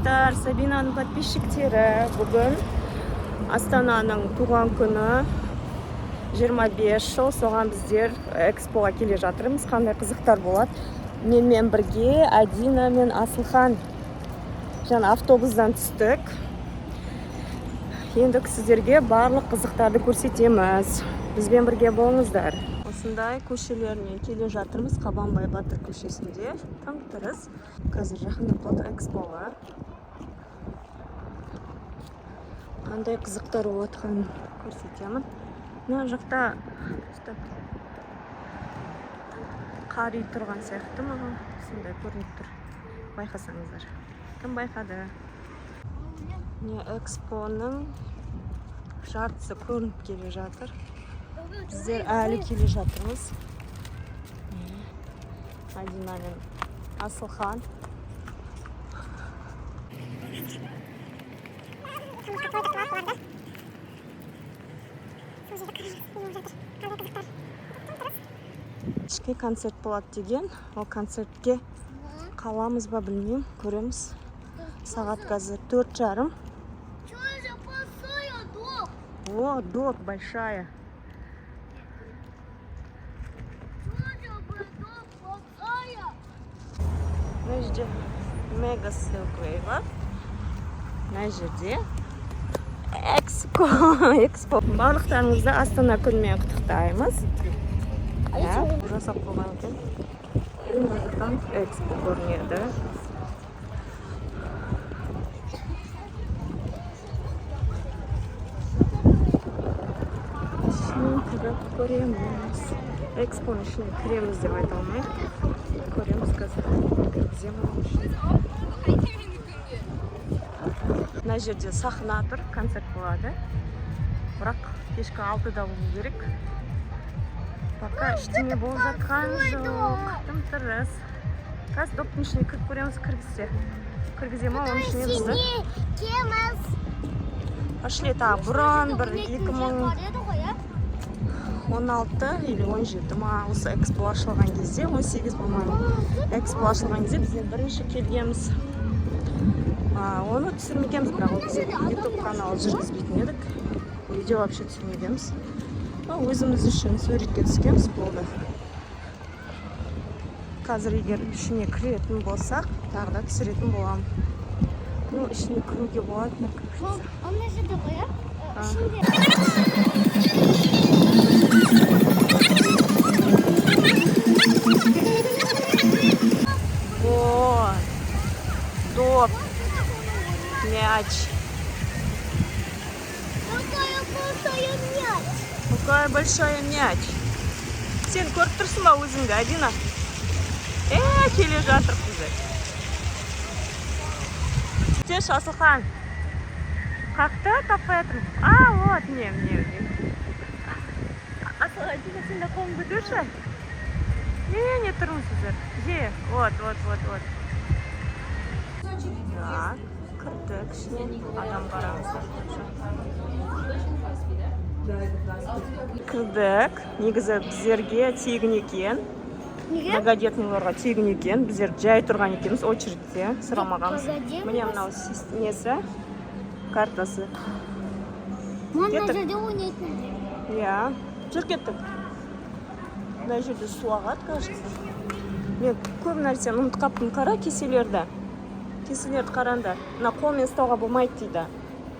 Достар, Сабинаның подписчиктері, бүгін Астананың туған күні, 25 жыл, соған біздер экспоға келе жатырмыз. Қандай қызықтар болады? Менімен бірге Адина мен Асылхан. Жаңа автобустан түстік. Енді сіздерге барлық қызықтарды көрсетеміз. Бізбен бірге болыңыздар. Осындай көшелерінен келе жатырмыз, Қабанбай батыр көшесінде. Тым тырыс. Қазір жақындап қалдық экспоға. Қандай қызықтар болып жатқанын көрсетемін. Мына жақта стоп, қар үй тұрған сияқты, маған сондай көрініп тұр. Байқасаңыздар. Кім байқады? Міне, экспоның жартысы көрініп келе жатыр. Біздер әлі келе жатырмыз. Міне, Адина мен Асылхан. Кешке концерт болады деген. Ол концертке қаламыз ба, білмеймін, көреміз. Сағат қазір 4:30. Что за большая дом? О, доп большая. Что за дом большая? Мына жерде Мега Silkway бар. Мына жерде Экспо. Экспо. Барлықтарыңызды Астана күнімен құттықтаймыз. Иә, жасап қойған екен. Мына жақтан Экспо көрінеді. Ішіне кіріп көреміз. Экспоның ішіне кіреміз деп айта алмаймын. Көреміз қазір. Кіргіземін оның ішіне. Мына жерде сахна тұр, концерт болады. Бірақ кешкі 6-да болу керек. Пока ештеңе болып жатқан жоқ. Тым тырыс. Қазір доптың ішіне кіріп көреміз, кіргізсе. Кіргізе ма оның ішіне бізді? Кеміз. Пошли, тағы бұрын бір 2016 или 17 ма, осы экспо ашылған кезде, 18, по-моему, экспо ашылған кезде біздер бірінші келгенбіз. Оны түсірмегенбіз, бірақ ол кезде YouTube канал жүргізбейтін едік. Видео вообще түсірмегенбіз. Өзіміз үшін суретке түскенбіз, болды. Қазір егер ішіне кіретін болсақ, тағы да түсіретін боламын. Ну, ішіне кіруге болады, мне кажется. Ана жерде ғой, иә? А. Ішінде. О, доп, мяч. Какая большая мяч. Какая большая мяч. Сен көріп тұрсың ба өзіңді, Адина? Келе жатыр біздер. Теш, Асылхан. Қақты таппай жатырмын. А, вот, міне, міне, міне. Асыл, Адина, сен де қолыңды көтерші. Не, не тұрмыз сіздер. Же, вот, вот, вот, вот. Так, кірдік ішіне. Адам қараңыздар. Кірдік. Негізі біздерге тегін екен. Неге? Многодетныйларға тегін екен. Біздер жай тұрған екенбіз, очередьте сұрамағанбыз. Многодетный? Міне, мынау несі? Картасы. Мына Кеттік. жерде ойнайтын. Иә. Жүр, кеттік. Мына жерде су ағады, кажется. Мен көп нәрсені ұмытып қалыппын. Қара кеселерді. Кеселерді қараңдар. Мына қолмен ұстауға болмайды дейді.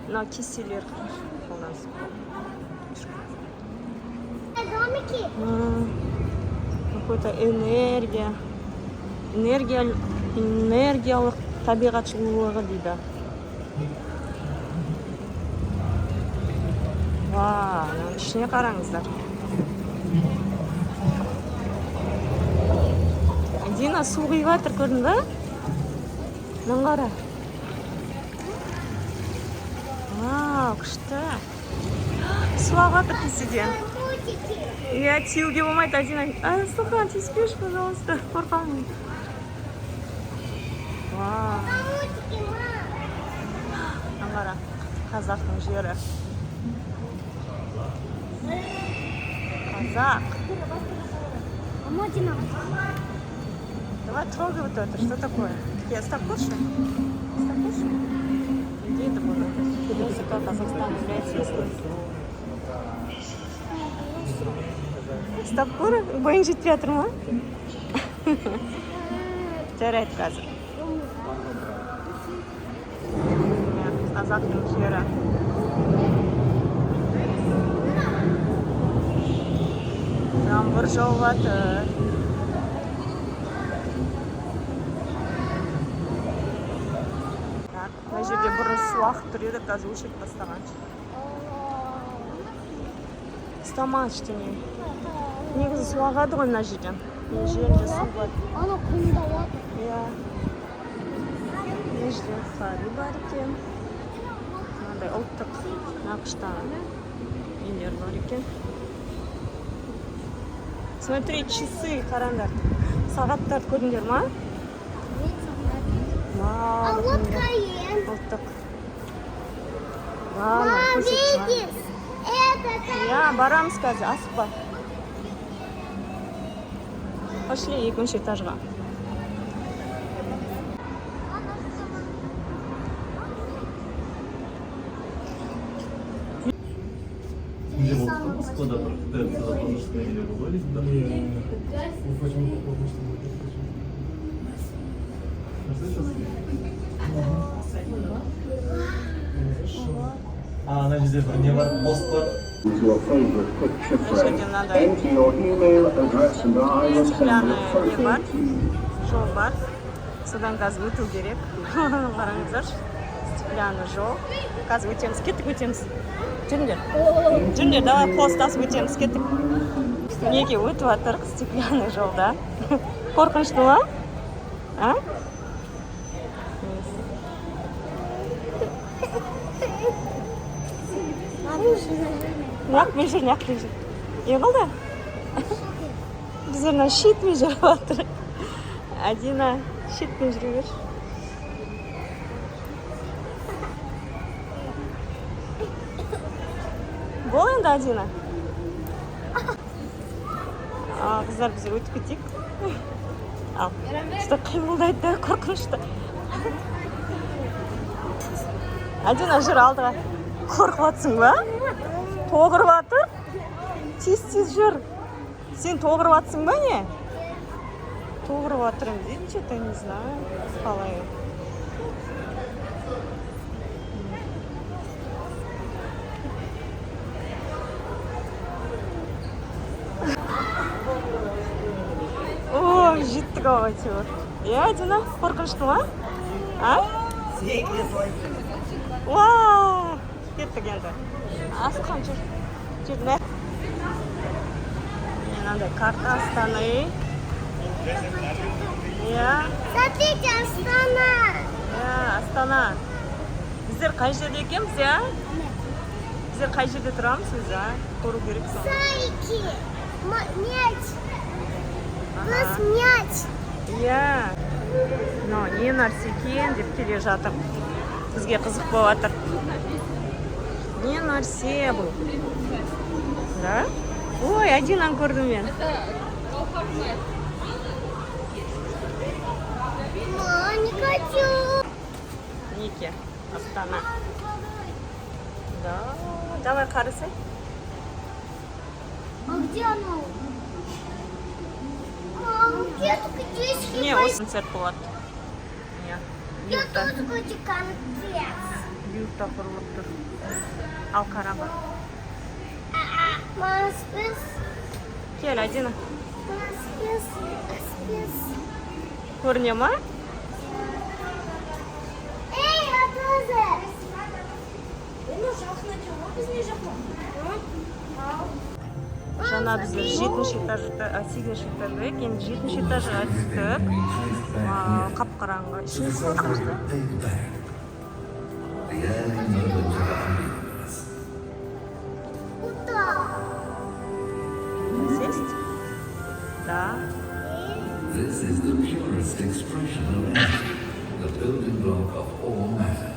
Мына кеселер. Қолдан Домики. Какой-то энергия. Энергия, энергиялық табиғат жылулығы дейді. Вау, мынаның ішіне қараңыздар. Дина, су құйып жатыр, көрдің бе? Мынаны қара. Вау, күшті. Су ағып жатыр кеседен. Мультики. Иә, тиюге болмайды, Адина. Асылхан, тиіспеші, пожалуйста. Қорқамын. Вау. Мультики, мам. Мынаны қара. Қазақтың жері. Қазақ. Мультики. Давай трогай вот это. Что такое? Кел, ұстап көрші, ұстап көрші. Не дейді бұны? Музыка Казахстана играет. Ұстап көр, бойың жетпей жатыр ма? Жарайды, қазір. Міне, қазақтың жері. Жаңбыр жауып жатыр. Так, мына жерде бұрын су ағып тұр еді, қазір өшіріп тастаған. Ұстама ештеңе. Негізі су ағады ғой мына жерден. Мына жерінде су бар. Ана құмдалады. Иә, мына жерде фари бар екен. Мынандай ұлттық нақыштағы нелер бар екен. Смотри, часы, қараңдар. Сағаттарды көрдіңдер ма? А Вау! вот Каен. Ұлттық. Вау, Мам, көрсетші маған. видишь? Это Каен. Иә, барамыз қазір, асықпа. Пошли екінші этажға. Где болды Москвада бір ТРЦ-да қорқынышты нелер болды ғой дейсің да. Иә. Почему қорқынышты болды? Нәрсе А, ана жерде бір не бар, пост бар. Your favorite picture Мына frame. жерде мынандай Enter your email address and I will send a стеклянный не photo бар, to you. жол бар. Содан қазір өту керек. Қараңыздаршы, стеклянный жол. Қазір өтеміз, кеттік, өтеміз. Жүріңдер, жүріңдер, давай, қол ұстасып өтеміз, кеттік. Неге өтіп жатырық стеклянный жолда? Қорқынышты ма? А? Мына жүр, мына жүр. Не болды? Біздер мына щитмен жүріп жатыр. Адина, щитмен жүре берші. Бол енді, Адина. А, қыздар, біздер өтіп кетейік. Ал, что қимылдайды да, қорқынышты. Адина, жүр алдыға. Қорқып жатсың ба? Тоғырып жатыр. Тез, тез жүр. Сен тоғырып жатсың ба, не? Тоғырып жатырмын дейді, что то не знаю қалай. О, жеттік ау әйтеуір. Иә, Адина, қорқынышты ма? А? Уа! Кеттік енді. Асылхан, жүр. Жүр, мына. Мынандай карта Астаны. Иә. Смотрите, Астана. Иә, Астана. Біздер қай жерде екенбіз, иә? Біздер қай жерде тұрамыз өзі, а? Көру керек соны. Зайки. Мяч. Плюс мяч. Иә. Мынау не нәрсе екен деп келе жатыр. Бізге қызық болып жатыр. Не нәрсе бұл? Да? Ой, Адинаны көрдім мен. Мам, не хочу. Мінекей, Астана. Да, давай қарасай. А где оно? Мам, где только здесь? Не, осы концерт болады. Иә. Я Юрта. тоже хочу концерт. Юрта құрылып тұр. Ал, қара бар. Мам, спис, Кел, Адина. Спис, спис. Көріне ма? Эй, я тоже. Жаңа біздер жетінші этажда, а, сегізінші этажда едік, енді жетінші этажға түстік. Қап қараңғы, ішіміз қорқынышты. The early moments of our universe. Куда? Сесть, да. This is the purest expression of energy, the building block of all matter.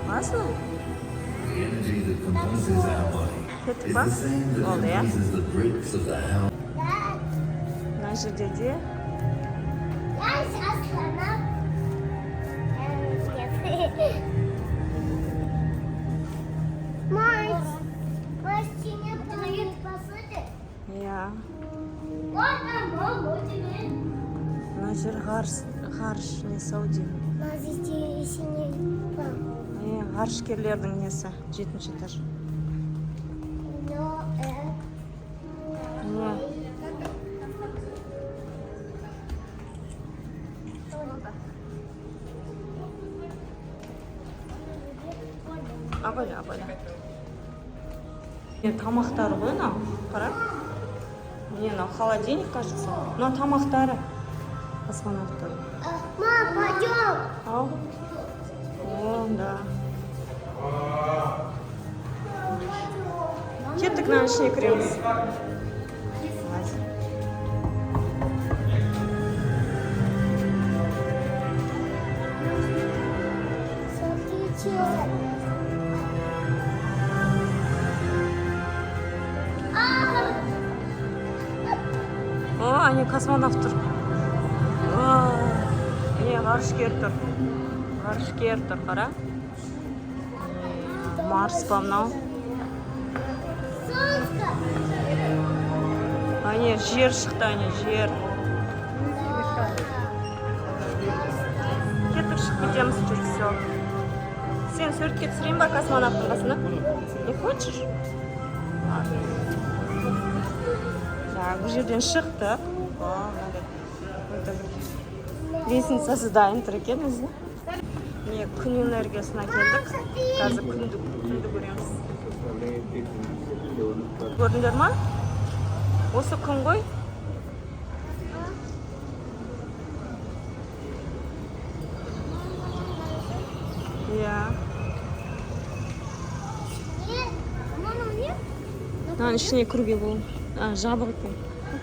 Классно. The energy that composes our body. Кеттік is па? the same that Болды, иә? comprises the bricks of the house. Да. Мына жерде де Я сейчас она. Нет. Мать, мать, не посуды. Иә. Вот там, мама, тебе. Мына жер ғарыш несі ау деймін. Е, ғарышкерлердің несі, жетінші этаж. Не? Абайла, абайла. Не, тамақтары ғой мынау, қара. Не, мынау холодильник, кажется. Мынау тамақтары космонавттардың. Мам, пойдем. Ау. О, да. Кеттік, мынаның ішіне кіреміз. Давай. Смотрите. А, О, әне космонавт тұр. О, міне ғарышкер тұр. Ғарышкер тұр, қара. Марс па мынау? Солнце. Әне жер шықты, әне жер. Кеттік, шығып кетеміз, жүр, все. Сен суретке түсірейін ба космонавттың қасына? Не хочешь? Ладно. Так, бұл жерден шықтық. О, мынандай какой-то бір лестницасы дайын тұр екен өзі. Міне, күн энергиясына келдік. Қазір күнді көреміз. Көрдіңдер ма? Осы күн ғой. Иә. Нет, мама, нет. Мынаның ішіне кіруге болады. А, жабық екен.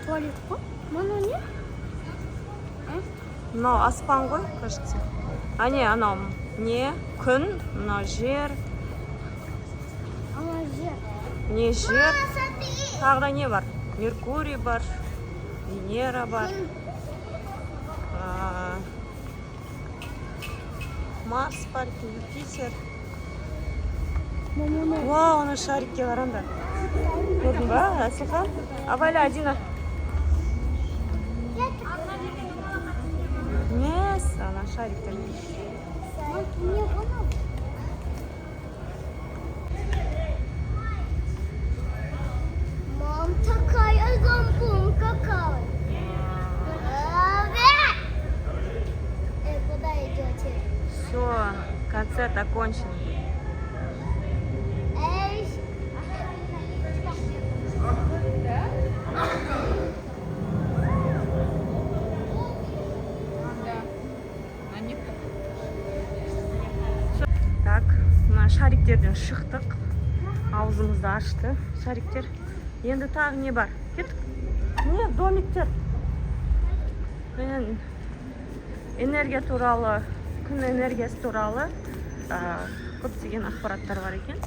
Туалет қой. Мама, нет. Мынау аспан ғой, кажется. Әне, анау не? Күн, мынау жер, Ана жер. не жер. Смотри. Тағы да не бар? Меркурий бар, Венера бар. А, Марс бар екен, Юпитер. Вау, ана шарикке қараңдар. Көрдің ба, Әселхан? Абайла, Адина. Мес, ана шариктер. Не, мама. Мам, такая гамбум какая. Куда идете? Все, концерт окончен. Эй. Так, мына шариктерден шықтық. Аузымызды ашты шариктер. Енді тағы не бар? Кеттік. Не, домиктер. Мен энергия туралы, күн энергиясы туралы көптеген ақпараттар бар екен.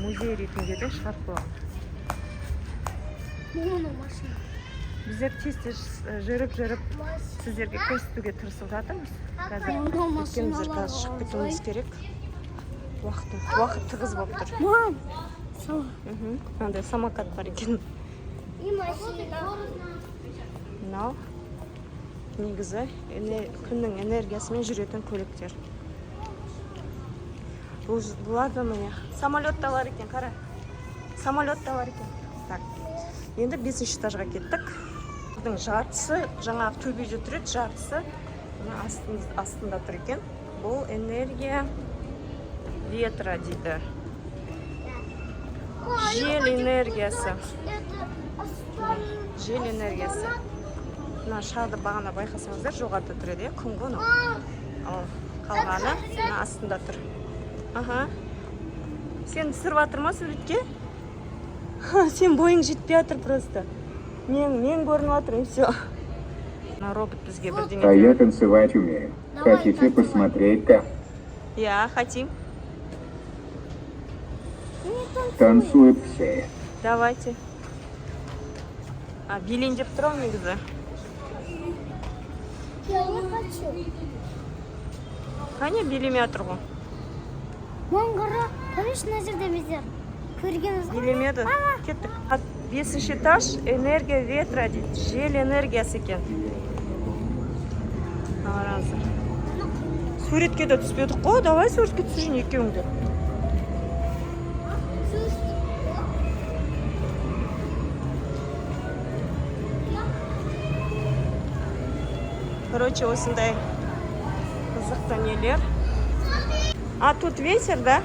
Музей ретінде де шығарып қойған. Мама, машина. Біздер тез тез жүріп жүріп сіздерге көрсетуге тырысып жатырмыз қазір, өйткені біздер қазір шығып кетуіміз керек. Уақыт тығыз болып тұр. Мам. Мынандай самокат бар екен. И машина. Мынау негізі күннің энергиясымен жүретін көліктер. Бұлар да, міне, самолет та бар екен, қара, самолет та бар екен. Так, енді бесінші этажға кеттік. Бұның жартысы жаңағы төбеде тұр еді, жартысы мына астында тұр екен. Бұл энергия ветра дейді, жел энергиясы. Жел энергиясы. Мына шарды бағана байқасаңыздар, жоғарыда тұр еді, иә, күн ғой мынау, ал қалғаны мына астында тұр. Аха, сен түсіріп жатыр ма суретке? Сен бойың жетпей жатыр просто, мен көрініп жатыр, и все. Мына робот бізге бірдеңе А я деп- танцевать умею. Хотите посмотреть как? Иә, хотим. Танцуют все. Давайте. А, билейін деп тұр ғой негізі. Я не хочу. Қане, билемей жатыр ғой. Мам, қара, помнишь, мына жерде біздер көргенбіз ғой? Билемеді. Кеттік. А, бесінші этаж, энергия ветра дейді. Жел энергиясы екен. Қараңыздар. Суретке де түспедік қой. Давай суретке түсірейін екеуіңді. Су ішті. Короче, осындай қызықты нелер. А тут ветер, да?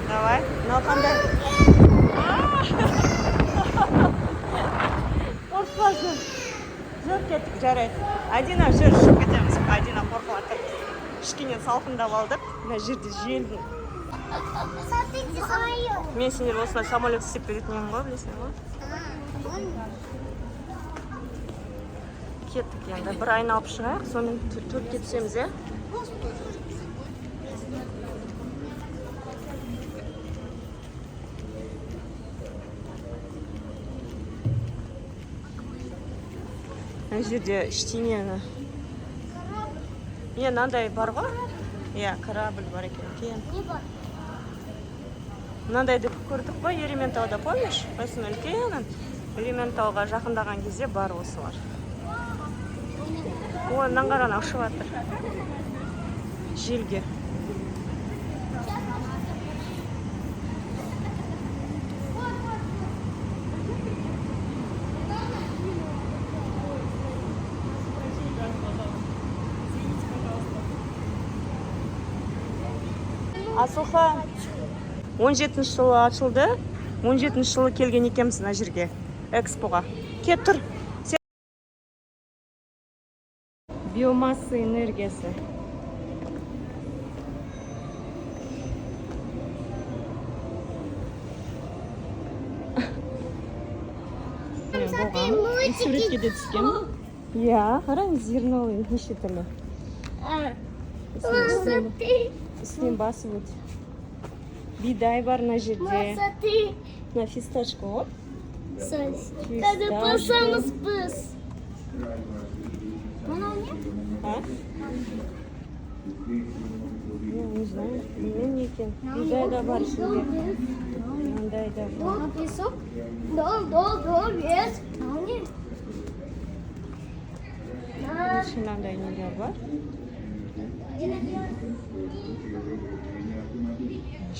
Давай. Мынау қандай? Қорықпа, жүр. Жүр, кеттік, жарайды. Адина, жүр, ұшып кетеміз. Адина қорқып жатыр. Кішкене салқындап алдық. Мына жерде желдің. Смотрите, самолет. Мен сендер осылай самолет істеп беретін едім ғой, білесің ғой. Кеттік енді. Бір айналып шығайық, сонымен төртке түсеміз, иә? Мына жерде ештеңені. Не, мынандай бар ғой? Иә, корабль бар екен, үлкен. Не бар? Мынандайды көрдік қой Ерейментауда, помнишь? Осының үлкенін. Ерейментауға жақындаған кезде бар осылар. Ой, мынаны қара, анау ұшып жатыр. Желге. Асылхан, 17 жылы ашылды. 17 жылы келген екенбіз мына жерге, экспоға. Кет, тұр. Биомасса энергиясы. Мен болғанмын. Суретке де түскенмін. Иә, қараңыз, зерновый неше түрлі. Смотри, Үстінен басып өт. Бидай бар мына жерде. Смотри. Мына фисташка ғой. Когда басамыз біз. Мынау не? А? Ну, не знаю. Білмеймін не екен. Бидай да бар ішінде. Мынандай да бар. Песок? Да, да, да, есть. Мынау не? Короче, мынандай нелер бар.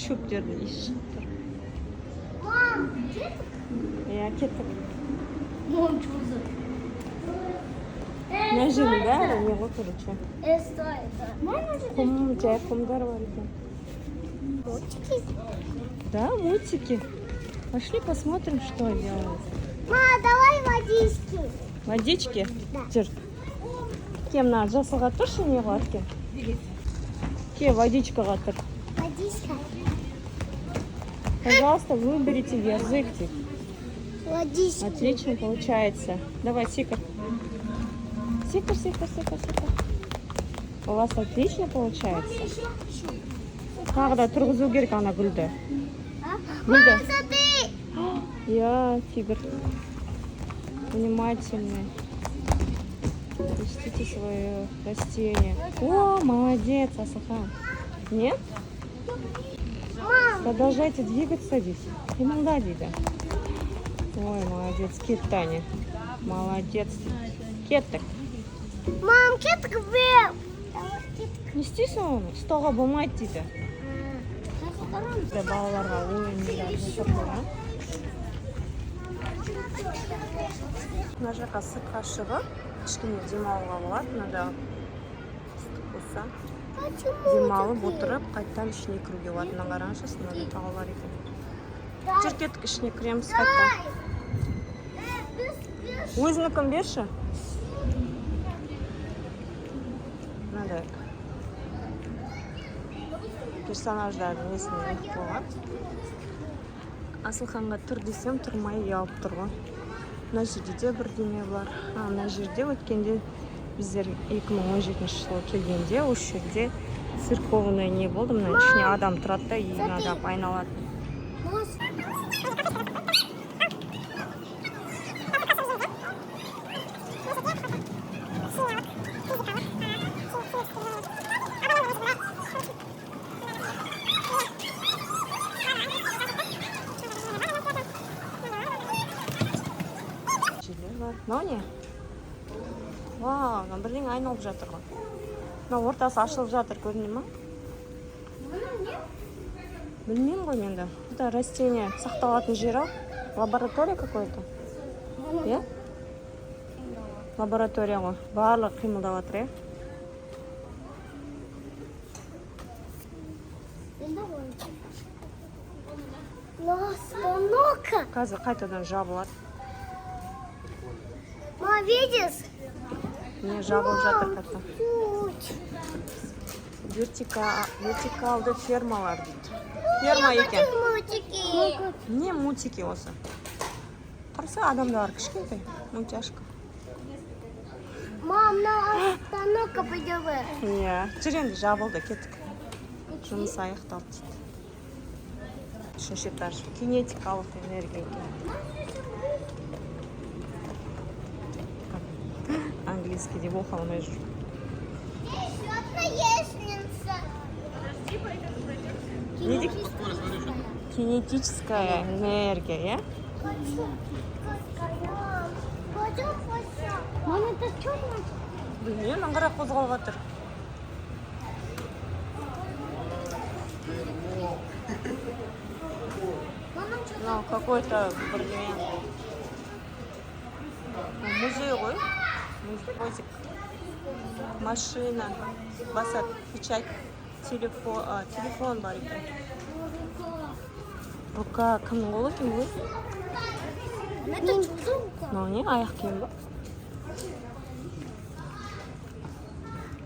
Шөптердің иісі шығып тұр. Мам, кеттік? Иә, кеттік. Мам, что за? Мына жердің бәрі не ғой, короче. Что это? Құм, жай құмдар бар екен. Мультики? Да, мультики. Пошли посмотрим, что делают. Ма, давай водички. Водички? Да. Жүр. Ке, мына жасылға тұршы, не қылады екен? Ке, водичкаға тұр. Водичка. Пожалуйста, выберите язык. Дейді. Водички. Отлично получается. Давай, секір. Секір, секір, секір, секір. У вас отлично получается. Тағы да тұрғызу керек ана гүлді. А? Гүлді. Мам, смотри. Я тигр. Внимательный. Растите свое растение. О, молодец, Асылхан. Нет? Мам, Продолжайте двигаться здесь. И молодец. Ой, молодец, кет, Таня. Молодец. Кеттік. Мам, кеттік бе. Давай кеттік. Не істейсің оны? Ұстауға болмайды дейді. Бізде балаларға ойындар жасап қойған. Мына жаққа сыртқа шығып, кішкене демалуға болады. Мынада ыстық болса, Почему? демалып отырып, қайтадан ішіне кіруге болады. Мына қараңызшы, мынандай таулар екен. Жүр, кеттік, ішіне кіреміз қайтадан. Өзінікін берші. Мынандай персонаждардың несіне іліп қойған. Асылханға тұр десем, тұрмай ұялып тұр ғой. Мына жерде де бірдеме бар. А, мына жерде өткенде біздер 2017 жылы келгенде осы жерде Церковный не болды, мына ішіне адам тұрады да, и мынада айналады. Мас. Жерлер бар. Мынау не? Вау, мына бірдеңе айналып жатыр ғой. Мына ортасы ашылып жатыр, көріне ма? Білмеймін ғой мен де. Это растение сақталатын жер ау. Лаборатория какой-то. Иә? Лаборатория ғой. Барлығы қимылдап жатыр, иә? Енді ғой. Остановка. Қазір қайтадан жабылады. Ма, видишь? Не, жабылып жатыр қайтадан. Чуть. Вертикалды фермалар дейді. Ферма екен. Мультики. Не мультики осы? Қараса, адамдар кішкентай. Мультяшка. Мам, на остановка пойдем. Иә. Жүр енді, жабылды, кеттік. Жұмыс аяқталды дейді. Үшінші этаж. Кинетикалық энергия екен. Английский деп оқи алмай жүр. Еще одна лестница. Не дейді? Кинетическая энергия, иә? Хочу. Пойдем, пойдем. Мама, это что значит? Білмеймін, аңғара қозғалып жатыр. Мама, что Мынау какой-то бірдеңе. Музей ғой. Музей. Машина. Басады. Печать. Телефон, а, телефон бар екен. Рука кімнің қолы екен бұл? Это что за рука? Мынау не? Аяқ киім ба?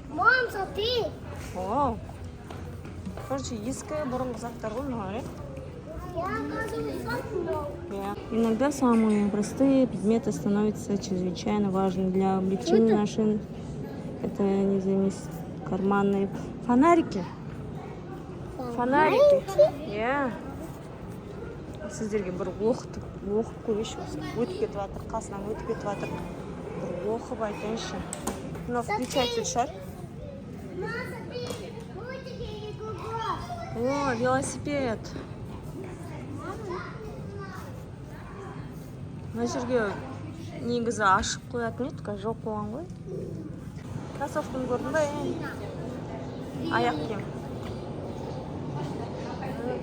Мам, смотри. Вау. Короче, ескі, бұрынғы заттар ғой мыналар, иә? Я оказываюсь. Иногда самые простые предметы становятся чрезвычайно важны для облегчения нашей. Это незамес карманные фонарики. Фонарики. Иә. Сіздерге бір оқытып, оқып көрейінші осы. Өтіп кетіп жатыр, қасынан өтіп кетіп жатыр. Бір оқып айтайыншы. Мынау включатель шығар. Мам, смотри, мультики и гугла. О, велосипед. Мына жерге негізі ашып қоятын еді, қазір жоқ қойған ғой. Кроссовканы көрдің ба, е? Аяқ киім.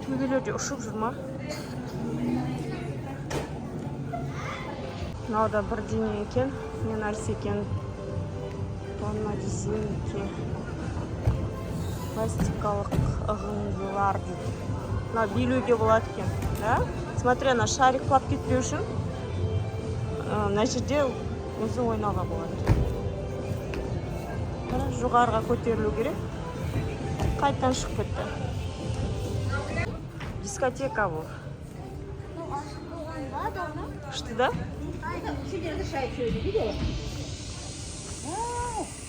Төбелерде ұшып жүр ма? Мынау да бірдеңе екен. Не нәрсе екен? Тонна резинки. Пластикалық ығындылар дейді. Мынау билеуге болады екен, да? Смотри, ана шарик құлап кетпеу үшін мына жерде өзі ойнауға болады. Қара, жоғарыға көтерілу керек. Қайтадан шығып кетті. Дискотека бұл. Ну, ашып қойған ба, давно? Күшті, да?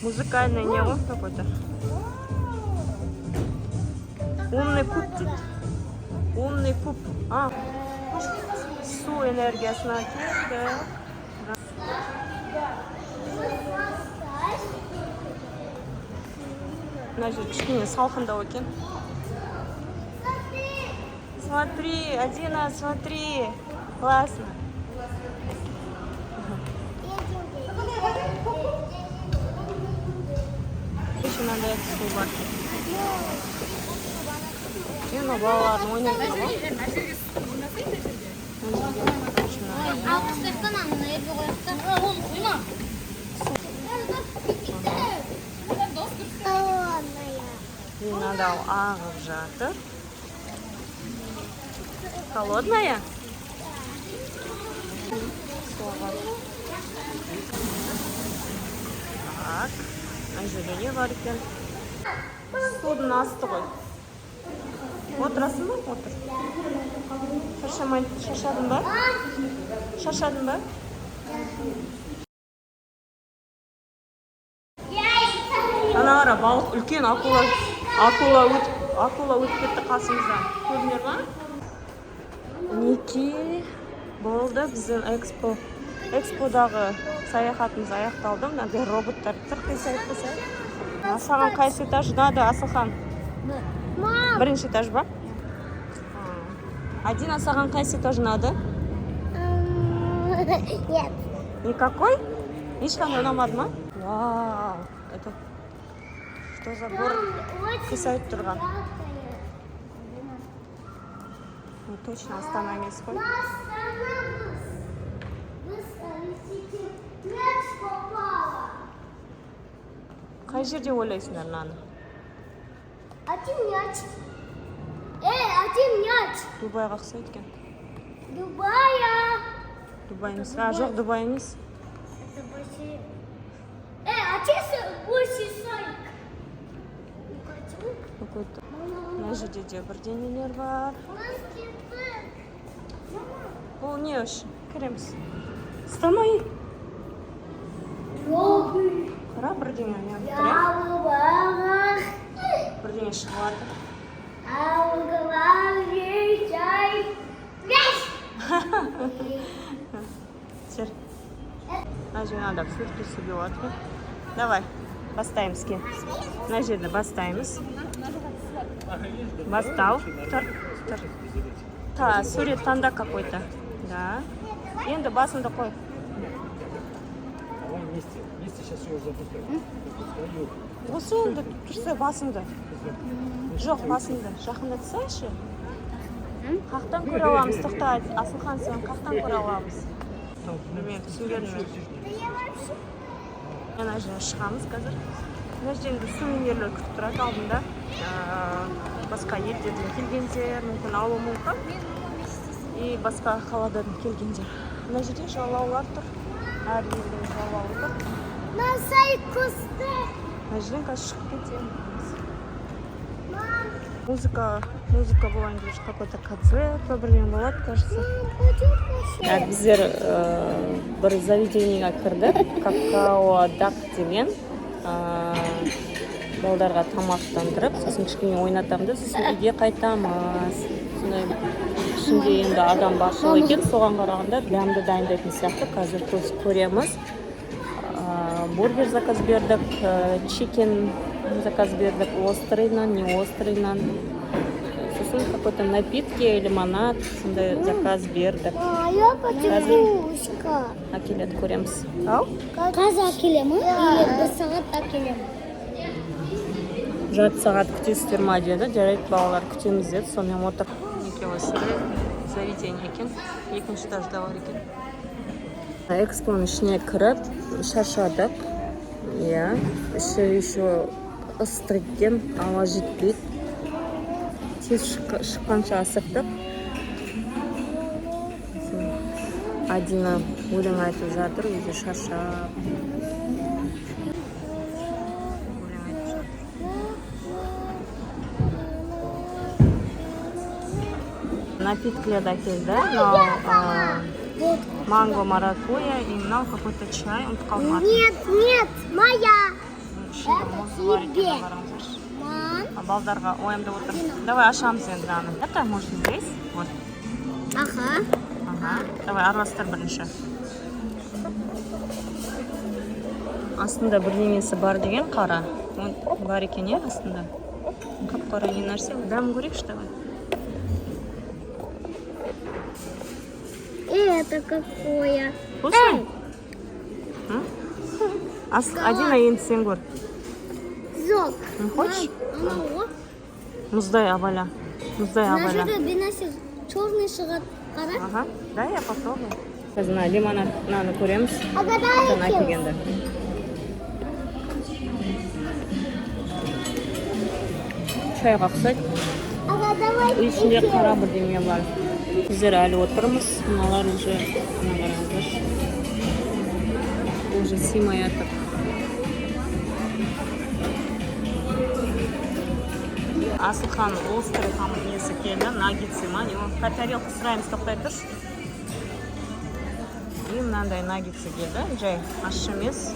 Музыкальный не ғой какой-то. Умный куб дейді. Умный куб. А, су энергиясына келді. Массаж. Мына жер кішкене салқындау екен. Смотри. Смотри, Адина, смотри. Классно. Едем. Еще мынандай су бар. Е, мынау балалардың ойнайтыны ғой. Мына жерге, короче, мынандай. Алқыштықтан ана жерге қояйық та. Оны қойма. Холодная. Мынау ағып жатыр. Холодная? Су ағады. Так, мына жерде не бар екен? Судың асты ғой. Отырасың ба? Отыр. Шаршамай, шаршадың ба? Шаршадың ба? Ана қара, балық, үлкен акула. Акула өтіп кетті қасымыздан. Көрдіңдер ма? Мінекей, болды, біздің эксподағы саяхатымыз аяқталды. Мынандай роботтар тұр, қисайып қисайып. А саған қайсы этаж ұнады, Асылхан? Мам! Бірінші этаж ба? Адина, саған қайсы этаж ұнады? Нет. Никакой? Ешқандай ұнамады ма? Вау, это что за город қисайып тұрған? Ну, точно Астана емес қой. Астана біз. Біз мяч попала. Қай жерде ойлайсыңдар мынаны? Один мяч. Эй, один мяч. Дубайға ұқсайды екен. Дубая. Дубай емес. А, жоқ, Дубай емес. Это больше. Эй, а че больше шарик? Не хочу. Какой-то. Мына жерде де бірдеңелер бар. Бұл не үшін? Кіреміз. Ұстамай. Қара, бірдеңе не тұр, иә? Бірдеңе шығып жатыр. Жүр. Мына жерде мынандай суретке түсуге болады екен. Давай, бастаймыз, кел. Мына жерді бастаймыз. Бастау. Тұр, тұр. Та, сурет таңда какой-то. Да. Енді басыңды қой. Давай вместе. Вместе сейчас ее запускаем. Запускаю. Осы енді тұрса басыңды. Жоқ, басыңды. Жақындатсайшы. Қаяқтан көре аламыз? Тоқта, Асылхан, сен қаяқтан көре аламыз? Білмеймін, түсінбедім мен. Ана жерден шығамыз қазір. Мына жерде енді сувенирлер күтіп тұрады алдында. Басқа елдерден келгендер мүмкін алуы мүмкін. И басқа қаладан келгендер. Мына жерде жалаулар тұр. Әр елдің жалауы тұр. Мына жерден қазір шығып кетеміз. Музыка болайын деп жатыр, какой-то концерт па, бірдеңе болады, кажется. Так, біздер бір заведениеге кірдік, Какао Дак деген. Балдарға тамақтандырып, сосын кішкене ойнатамын да, сосын үйге қайтамыз. Сондай ішінде енді адам баршыл екен, соған қарағанда дәмді дайындайтын сияқты, қазір көреміз. Бургер заказ бердік, чикен заказ бердік, острый нан, не острый нан. Сосын какой-то напитки, лимонад, сондай заказ бердік. Я потихушка. Әкеледі, көреміз. Ау? Қазір әкелемін или бір сағат әкелемін? Жарты сағат күтесіздер ма деді. Жарайды, балалар, күтеміз деді. Сонымен отыр. Мінекей, осындай заведение екен. Екінші этажда бар екен. Экспоның ішіне кіріп шаршадық. Иә, іші еще ыстық екен, ауа жетпейді. Тез шыққанша асықтық. Сосын Адина өлең айтып жатыр, өзі шаршап. Өлең айтып жатыр. Напиткілерді әкелді. Мынау манго маракуйя и мынау какой-то чай, ұмытып қалдым атын. Нет, нет, моя. Ішінде мұзы бар екен, тебе. қараңыздаршы. Мам. А балдарға уайымдап отыр. Давай ашамыз енді аны. Это может здесь? Вот. Ага. Ага. Давай араластыр бірінші. Астында бірдеңесі бар деген, қара. Бар екен, иә, астында. Қап қара не нәрсе? Дәмін көрейікші, давай. Это какое? Вкусно? М? Адина, енді сен көр. Зок. Не хочешь? Анау. Мұздай, абайла. Мұздай, Мына абайла. жерде бір нәрсе черный шығады. Қара. Ага, да, я попробую. Қазір мына лимонад мынаны көреміз. Ага, Жаңа келгенді. Чайға ұқсайды. Ага, давай. Ішінде қара бірдеңе бар. Біздер әлі отырмыз. Мыналар уже, мына қараңыздаршы. Уже сыймай жатыр. Асылхан острый там несі келді, наггетсы ма, не ол? Тарелка сұраймыз, тоқтай тұршы. И мынандай наггетсы келді, жай ащы емес.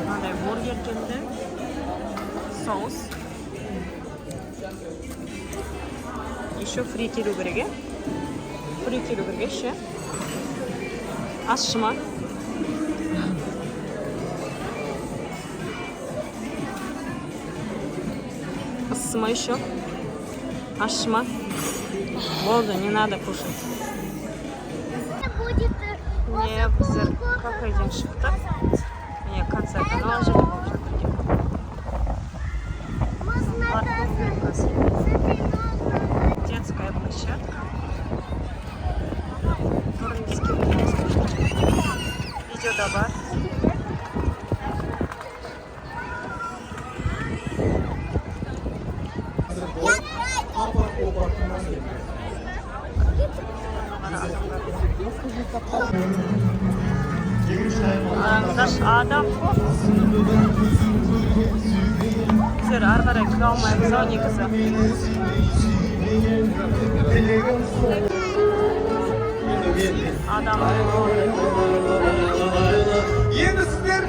Мынандай бургер келді. Соус. Еще фри келу керек, иә? Фри келу керек ше. Ащы ма? Ыссы ма еще? Ащы ма? Болды, не надо кушать. Будет Не, біздер кафеден шықтық. Міне, концерт анау жерде болып жатыр екен. Можно Барып көру керек қазір. Смотри, можно. Детская площадка. Бұрын біз келгенбіз. Видеода бар. Қараңыздаршы, адам көп. Біздер ары қарай кіре алмаймыз ау негізі. Адам. Енді сіздер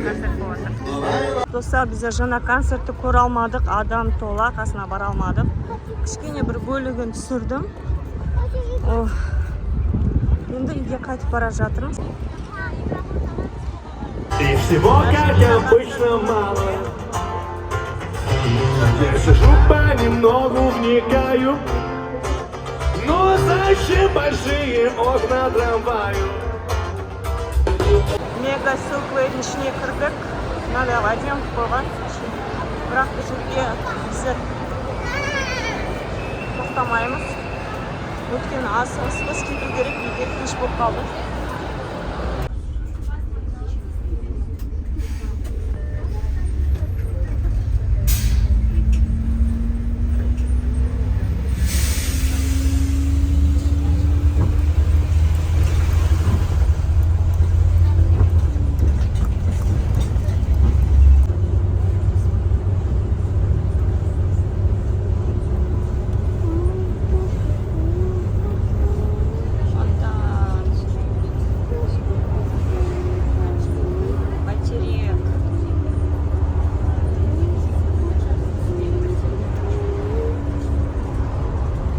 Концерт болып жатыр. Достар, біздер жаңа концертті көре алмадық, адам тола, қасына бара алмадық. Кішкене бір бөлігін түсірдім. О, енді үйге қайтып бара жатырмыз. И всего, как обычно, мало. Я сижу понемногу, вникаю. Но зачем большие окна трамваю? Мега Силквейдің ішіне кірдік. Мынандай әдемі қылып қойған ішін. Бірақ бұл жерге біздер тоқтамаймыз, өйткені асығыспыз, кету керек үйге, кеш болып қалды.